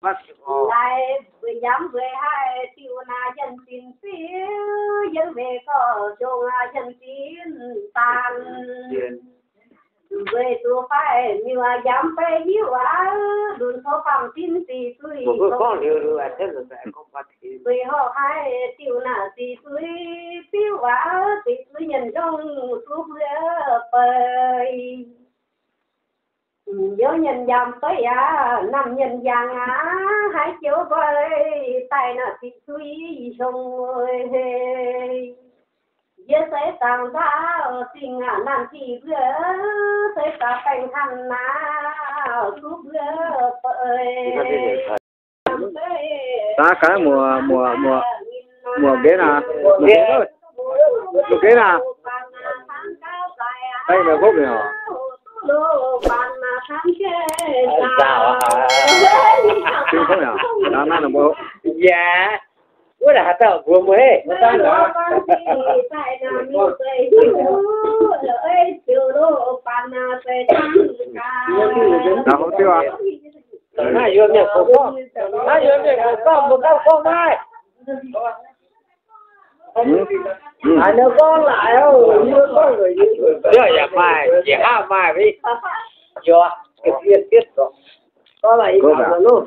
Laaix mbuo njamv mbuo haih diuh naaiv yienh sin fiuv, yienh mbuo gorx ndongc yienh sin daan. Mbuo zuqc faix miuc njamv fai hiuv aqv, lunx tov bangc sin ziqc zuiz. Mbuo horc haih diuh naaiv ziqc zuiz fiuv aqv, ziqc zuiz nyenh ndongc zuqc mbuo beiv. Youz nyenh njamv fai aqv, namh nyenh njang aqv, haaix joux nqoi daaih naaiv ziqc zuiz hiong hei. Yie se dangh nzauh zingh aqv, nanc ziqc mbuo, se daaih baengh hanh naaiv zuqc mbuo beiv. Daaih gaax muoc, muoc, muoc, muoc nqenx aqv, muoc nqenx, muoc nqenx aqv. Daaih meih hopv mi'aqv. Daaih naaiv mbuo, yaac, wuov naaic haaix dauh mbuo mbuo hei. Naaiv hopv diuv aqv. Naaiv yuoz mienh gox gorngv, naaiv yuoz mienh gox gorngv, mbuo gorngv gorngv naaiv. Haaix nor gorngv laaic, yie gorngv, yaac maaih, yaac hnangv maaih, yaac, yaac, yaac, gorngv laaic, yie gorngv loh.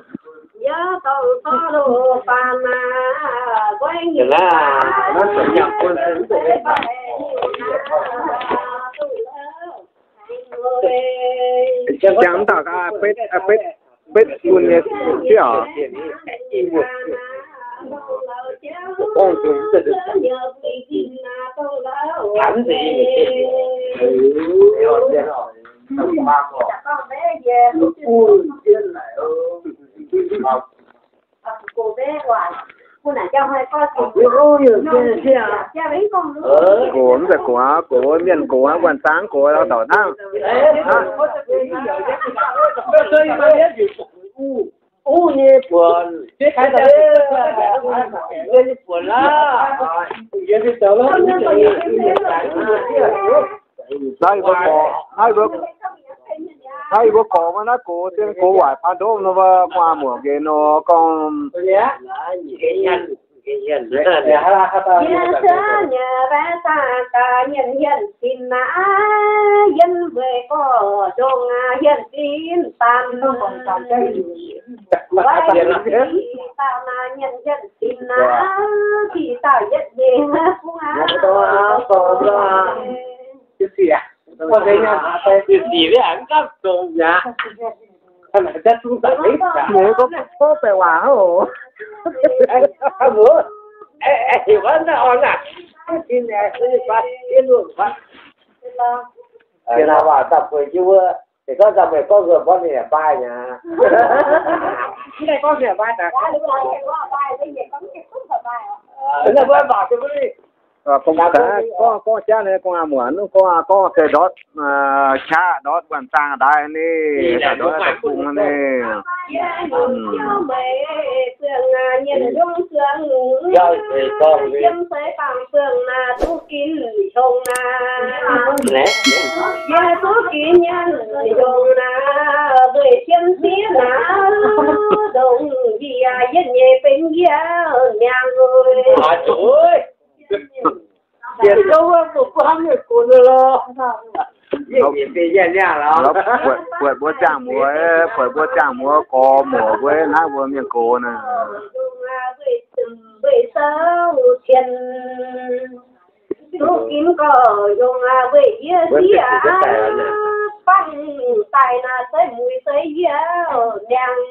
Yaac gorngv gorngv loh, baan naaiv, nqoi nyei, naaiv, naaiv, jangx mv dauh gaax, betv, betv, betv bun nyei sieqv oc. Gox mv zeiz gox aqv, gox mienh gox aqv, buatc zaangc gox, dauh dauh hnangv. Uv nyei buonc, nyei buonc aqv. Naaiv yie mbuo gorx, naaiv yie mbuo, naaiv yie mbuo gorx maiv naaiv gox, zien gox waaic paan ndoqv nor, gu'nguaaz muoc nqenx nor gorngv. Yie se nyei baeqv daaih gaax nyienc hienv sin naaiv, yienh weic gorx ndongc hienv sin daan. Waaic dauh naaiv nyienc hienv sin naaiv, diqc dauh yietv nyei gu'nguaaz. Ninh gorngv baeqc waac oc. Gorngv, gorngv jaav nyei, gu'nguaaz muoc, gorngv, gorngv se ndortv qaqv ndortv buangh zaang daaih ni, ndortv deic-bung ni. Buatc, buatc mbuo ziangh muoz, buatc mbuo ziangh muoz gorx muoc mbuo naaiv mbuo mienh gox naaiv. Duqv ginv gorx yungz weic yie sieqv bangv daaih naaiv se muic se yie niangh.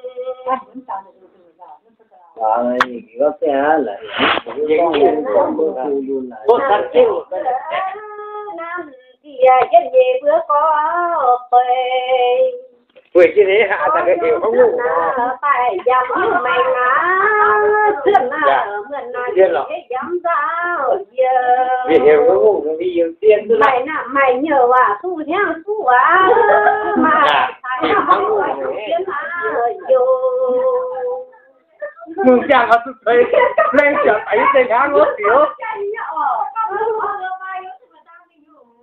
Nanv diex yietv nyei mbuo gorx beiv. Weic jienv ninh haaix daaih heuc haaix ngongh nor. Daaih yamv yie maengx aav, cuotv naaiv muonh naaiv yie yamv nzauh yie. Mienh heuc haaix ngongh nor, mienh yiem zien duqv naaiv. Maaih naaiv maaih nyouh waac duqv hnyangx duqv waac, maaih cai maaih wuonh duqv jienv aav yoc. Mungh jangx oix zuqc ceix laengh ziepc daic yie zengc hnangv wuov fioux.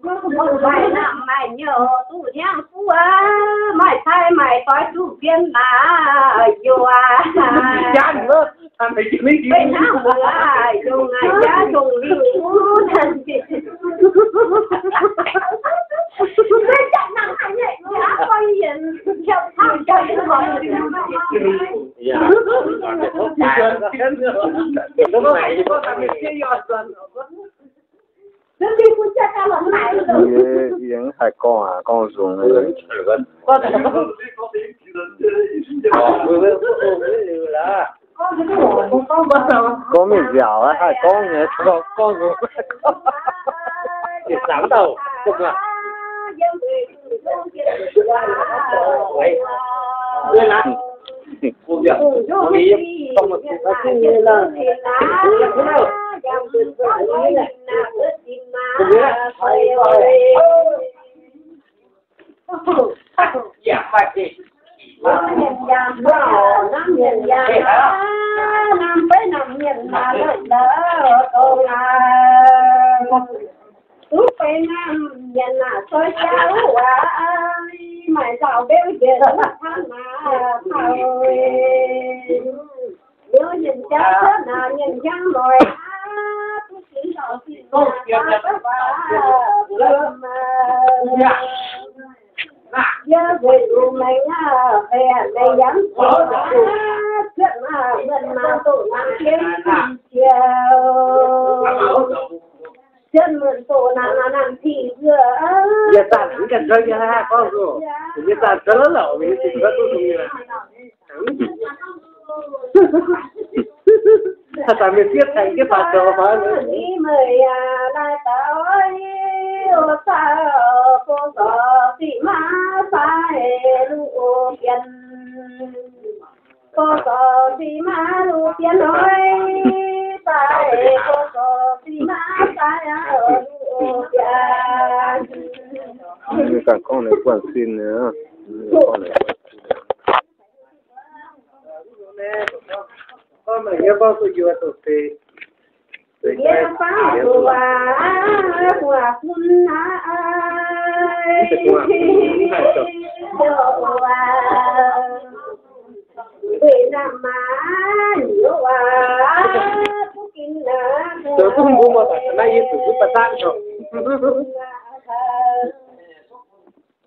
Maaih naamh maaih nyouz duqv hnyangx-fuqv aqv, maaih cai maaih doix duqv bien laaix youh aqv. Beiv hnangv mbuo yungz jaav yungz liuh. Yie, yie haih gorngv aqv, gorngv nzung. Gorngv mingh nziaauc haih gorngv nyei, gorngv nzung. Duqv benx naamh mienh naaic, soi jaav wuov waac, maaih nzauh mbeu njiec hnangv naaic caux. Liuz mienh jauv cuotv naaic mienh hnyangx noic aqv, duqv sienx dorh sienx waac, yie weic zuqc maengx aqv, fai maengx yaac mv zuqc aqv, cuotv maah, mienh maah, doqc naamh jienv jiex. Yie zanc mv ganh zouv nyei aqv, gorngv nzung. Yie zanc zouv lorqc, yie zanc zouv duqv nzung nyei. Haaix zanc mienh sieqv tengx jienv faaux zoux faaux. Ninh ganh gorngv ninh buonv sin nyei.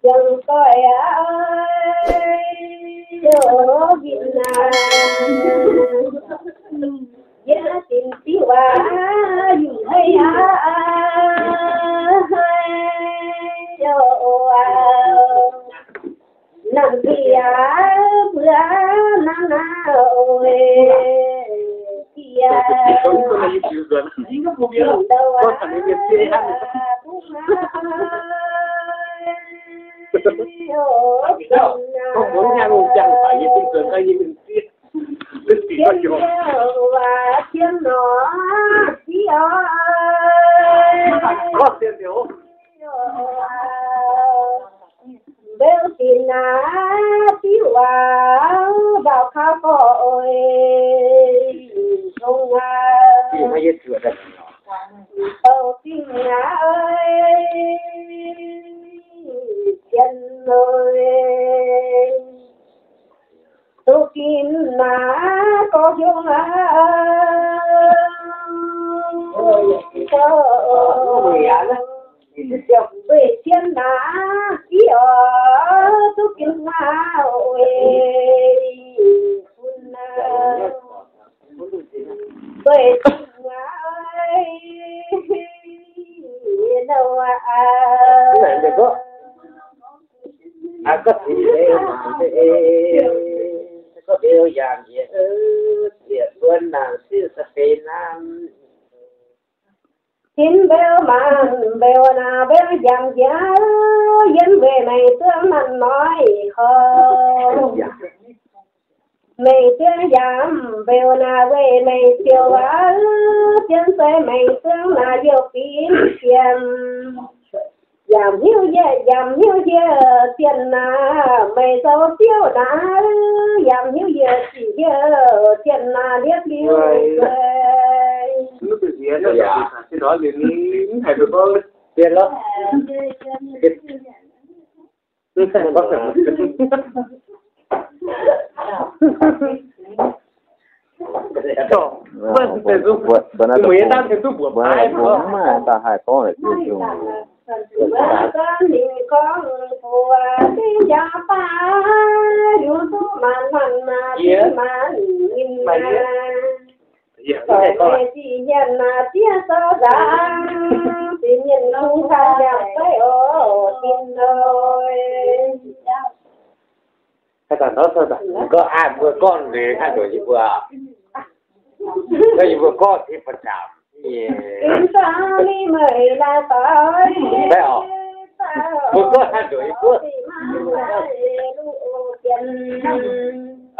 Yie doic aac, yie dinc diuv waac yungh hei aac, nanc bieqc aac, mbuo nanv naaiv oc, bieqc ndouh aac, bungx aac, mbeu dinc aac, diuv waac, nzauh kaux gorx oc, zong aac, bouh zingh aac, zien oc. Duqv ginv naaiv gorx hiuv aac, weic cien naaiv div oc, duqv ginv naaiv oc, weic bun naaiv, weic zingh naaiv, aa, Tin mbeu maanc mbeu naaic mbeu nziaamv njiec, yiem weic meih duqv maanc noic kouv. Meih duqv nziaamv mbeu naaic weic meih ziouc waac, zien se meih duqv naaic youh fingx jiem. Yaac hnyouv yie, yaac hnyouv yie zien naaic, meih zoux ziouv naaic, yaac hnyouv yie ziqc yie zien naaic liepv liuz. Diex lorqc. Mbuo mv maaih daaih haih gorngv la'sic nzungh. Gorngv aqv, mbuo gorngv nzengc hnangv ndoqc yie mbuo. Yie mbuo gorngv tin ba'zamc nyei. Mbuo gorngv hnangv ndoqc yie mbuo.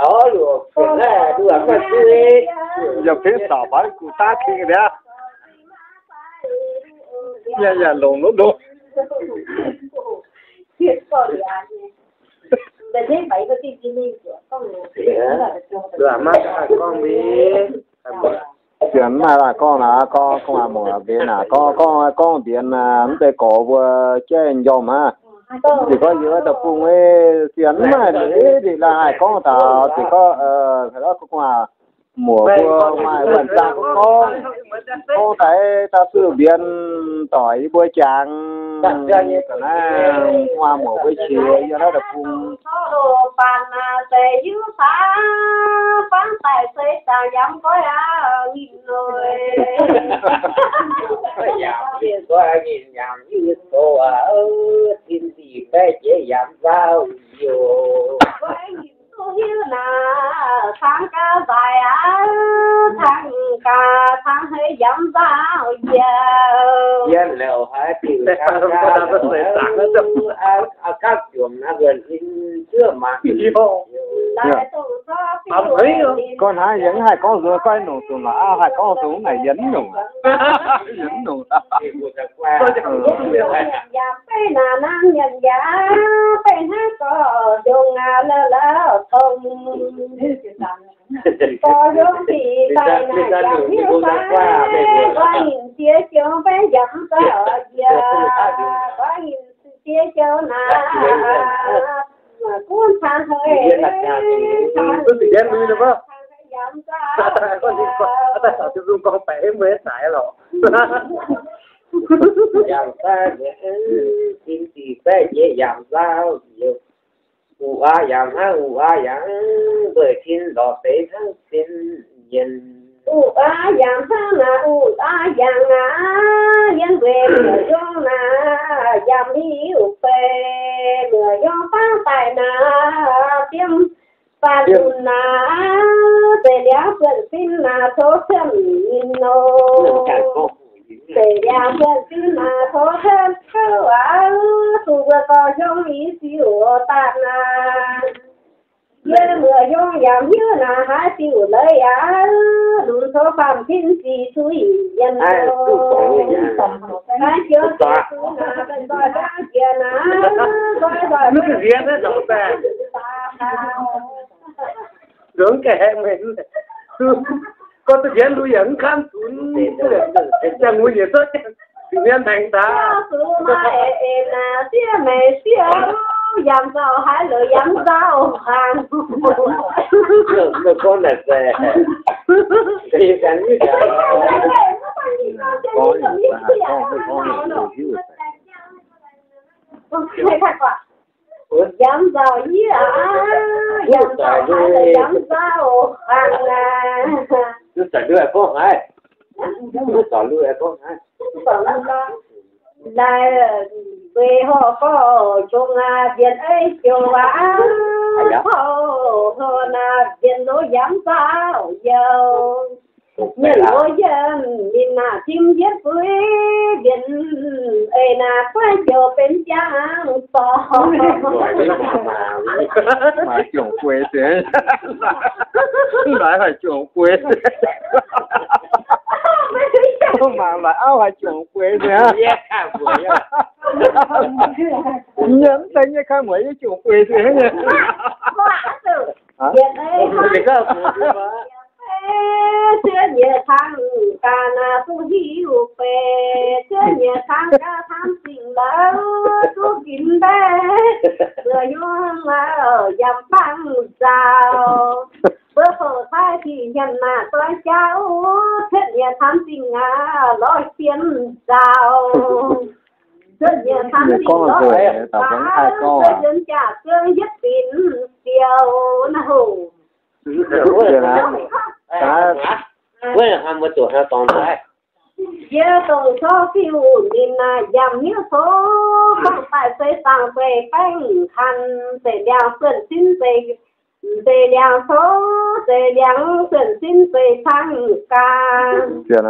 Orv, luoqc, luoqc, maaih zuiz. Yaac fingx taux baac gu'nyuoz daav king liuz. Yaac, yaac longx lov lov. Maiv haih gorngv mingh. Sienx mv maaih gorngv naaic, gorngv, gorngv muoc mbienx naaic, gorngv, gorngv, gorngv mbienx naaic, mv deix gorx mbuo jaiv njormh aqv. Ziouc gorngv yie wuov deic-bung, sienx mv maaih ndeic, ndeic la'haiz gorngv taux, ziouc gorngv, gorngv muoc mbuo maaih wuonh zaang gorngv, gorngv daaih dauh zuqc mbienx doic yie mbuo jangx. Ga'naaiv gu'nguaaz muoc mbuo qiex yiem naaiv deic-bung. Yaac yie goiv nyei yaac yie zoux aqv, tin ziqc baeqv jiex yaac nzauh yoc. Duqv hiuv naaic, cangx gaax nzaaix aqv, cangx gaax cangx heix yaac nzauh yoc. Yiem lorqc haaix diuc cangx gaax, aa, gapv juangc naaiv nzuonx hin zuov mangc. Gorngv hnangv yie mv haih gorngv nzunc, gorngv nongc zunc lorqc, aa, haih gorngv nzunc naaic yie mv nongc. Yie mv nongc. Yaac beiv naaic nangv nyanc yaac beiv hnangv gorx jong aa la'la'tong. Gorx jong ziqc daaih naaic jangx hiuv fai, gorx nyinc jiex jong beiv njamv zauh yaac, gorx nyinc jiex jong naaic, gunv cangx heix, cangx heix yaac, cangx heix yaac nzauh, gorx nyinc gorngv daaih caux Tin-Hungh gorngv baeqc mbuo nyei daaih lorqc. Yaac fai, tin ziqc baeqv jiex yaac nzauh yoc. Uqv aav yaac hnangv uqv aav yaac, mbuo tin lorz deix hnangv fin yienc. Uqv aav yaac hnangv naaic uqv aav yaac aav, yiem mbuo muoc yongh naaic yaac hiuv beiv, muoc yongh fangv daaih naaic fiem faanh lunx naaic, zeiz liangv buonv sin naaic tov cuotv nyinh nor. Zeiz liangx buonv sin naaic tov cuotv kouv aqv, duqv mbuo gorx hnyouv i siuv daanh aqv. Yie muoz-yongh yaac hiuv naaic haaix diuc leiz aqv, lunx tov faam tin ziqc zuiz yienh. Haaix joux ziqc zuiz naaic, nzoih nzangv jiex naaic, nzoih nzoih mv nziex naaiv zoux daaih. Nzungh gaengh haeqv mengh. Gorngv duqv nziex lui yaac mv kanv zunc. Ziangh muoz yietc zungv ziangh mienh maengx daaih. Zuqc maaih eix naaic siev maengx siev, yaac nzauh haaix lorqc yaac nzauh hnaangx. Yaac nzauh yie aqv, yaac nzauh haaix lorqc yaac nzauh hnaangx aqv. Duqv zaaic lui aengx gorngv haaix? Duqv zaaic lui aengx gorngv haaix? Laaic weic horc gorx-youz aa, mbienx ei joux aqv, horc horc naaic mbienx loz yaac nzauh youz. Mienh loz yiem ninh naaic tim yietv buix, mbienx ei naaic guaiv joux benx jangv dorngx. Maaih jongc bueix sienx. Maaih jongc bueix sienx. Maaih maaih auv haaix jongc bueix sienx. Nyei mv zeiz nyei, kaaix mueiz yie jongc bueix sienx nyei. Haaix? Siev nyei cang gaax naaic duqv hiuv beic, cuotv nyei camv gaax camv zingh louc duqv ginx mbaeqv, zuoqc hnyouv yaac bangc nzauc. Mbuo bouc cai fih hnyangx naaic doix jauv, cuotv nyei camv zingh aac lorz sien nzauc. Cuotv nyei camv zingh lorz sien nzauc, cuotv yiem jaax zungv yietv binc siou naaiv hoc. Yie dongh zorqv fiuv ninh naaic yaac hiuv tov, gorngv daaih se zaangc zeiv baengh kan, zeiv liangx suonc sin zeiv, zeiv liangx tov, zeiv liangx suonc sin zeiv cang gaax. Zeiv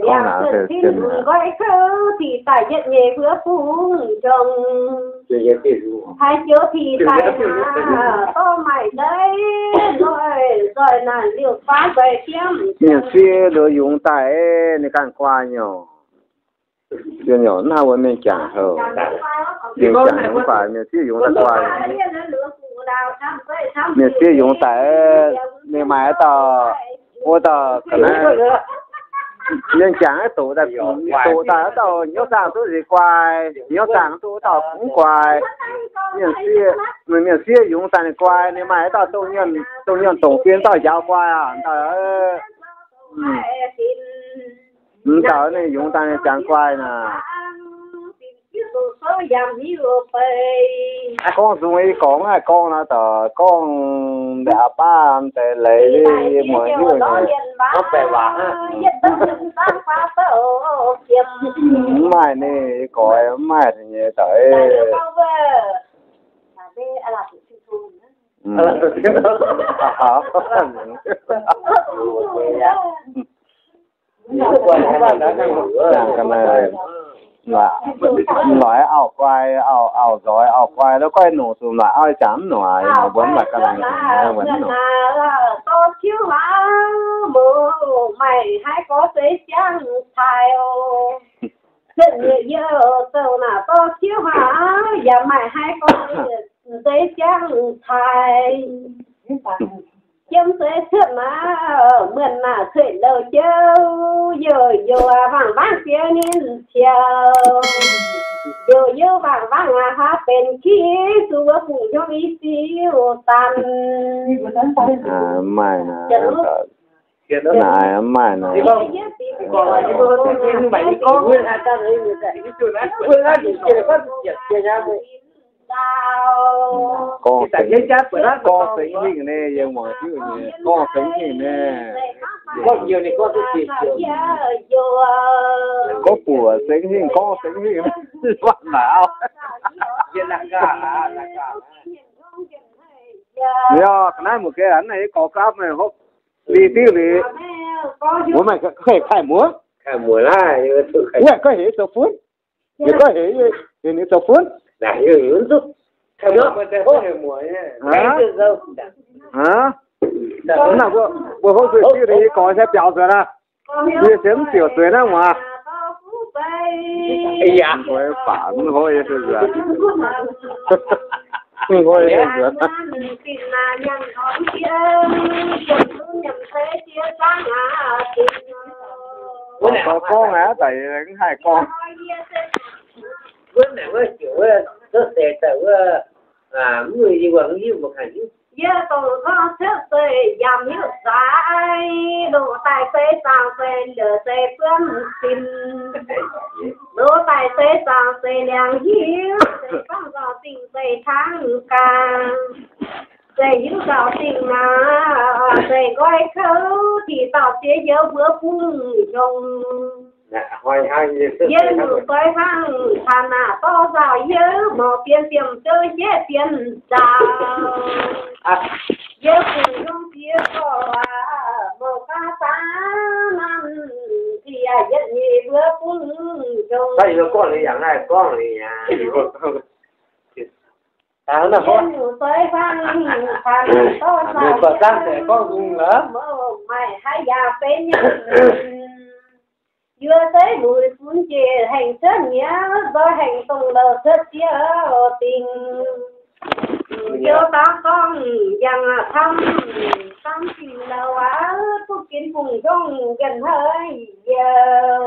liangx suonc sin nqoi kouv, ti daaih yietv nyei wuov bungx jong. Haih joux ti daaih naaic, dorh maaih leiz nzoih, nzoih naaic liuz faav nzoih diemv. Mienh sieqv nduov yungz daaih, ninh ganh guai nyei. Zien nyei, naaiv wuov mienh jangx houc. Mienh jangx yungz daaih, mienh sieqv yungz daaih guai. Mienh sieqv yungz daaih, ninh maaih dauh, wuov dauh ga'naaiv. Mienh jangx doqc daaih, doqc daaih wuov dauh hnyouv zaangh duqv nziex guai, hnyouv zaangh duqv wuov dauh kungx guai. Mienh sieqv, mienh sieqv yungz daaih ninh guai, ninh maaih dauh dongh nyuonh, dongh nyuonh dongc fien dauh njaaux guai aqv. M'dauh ninh yungz daaih ninh jangx guai naaic. Gorngv nzung yie gorngv naaiv gorngv naaiv daaih gorngv ndaaih baav deix leiz yie muoz hiuv nyei. Mv maaih ninh yie gorngv mv maaih nyei daaih. Jangx ga'naaiv, noic auv-guai, auv, auv-nzoih auv-guai, la'guaih nongc zuqc noic auv jangx mv noic, mbuo mv baac ga'naaiv mbuo mv nongc. Dorh qiuv hlaax, mouz maaih haaix gorx zeiv siang cai oc. Cuotv nyei yie zoux naaic dorh qiuv hlaax, yaac maaih haaix gorx zeiv siang cai. Jiem zeiv cuotv naaic, muonh naaic cueiv louh jouv, youh youh wangc wangc siev ninh ciouv. Youh youh wangc wangc aac, haaix benx ki zuqc wuov bungx hnyouv i siu daan. Maaih naaic, naaic maaih naaic. Gorngv sengx, gorngv sengx hingh naaiv, yie muangx jienv nyei, gorngv sengx hingh naaiv. Gorngv buoc sengx hingh, gorngv sengx hingh naaiv. Yaac ga'naaiv muoz-geh naaiv yie gorx gapv meih hopv li diuv liuz, mbuo meih ka'heic kaaih muoz, wuov gorngv heuc zoux funv. Yie gorngv heuc, heuc ninh zoux funv. Naaiv mbuo hopv sueih diuv liuz yie gorx se biaux nzuonx aqv. Yie se mv ziouc zueiz naaiv muoz. Mv hopv yie se nzuonx. Mv hopv yie se nzuonx. Gorngv aqv, daaih mv haih gorngv. Wuov naaic wuov ziouc wuov cuotv seix daaih wuov, mv yie wuov mv hiuv mbuo ganh hiuv. Yie dongh gorngv cuotv seix yaac mv hiuv zaaix, loz-daaih seix zaangc seix liouc seix buonv sin. Loz-daaih seix zaangc seix liangx hiuv, seix gorngv nzauc dingh seix tangv ganh. Seix hiuv nzauc dingh naaic, seix nqoi kouv, ti dauh ziex youz mbuo bungx hnyongx. Yie nyungc doix hnangv caan naaic dorh nzauh yie, mouc bienx biemh zouv jeiv bienx nzauh. Yie bungx hnyongx ziex gorx aac, mouc gaax daav nanv, ti yaac yietv nyei mbuo bungx hnyongx. Yie nyungc doix hnangv caan naaic dorh nzauh yie, mouc maaih haaix yaac benx nyei. Yie zeiv muic funx njiec hengx cuotv nyiex, nzoih hengx dongh louh cuotv ziex dingh. Youh daaih gorngv yangh aqv, camv, camv dingc louh aqv, duqv ginv fungc nzongh nqemh haic youh.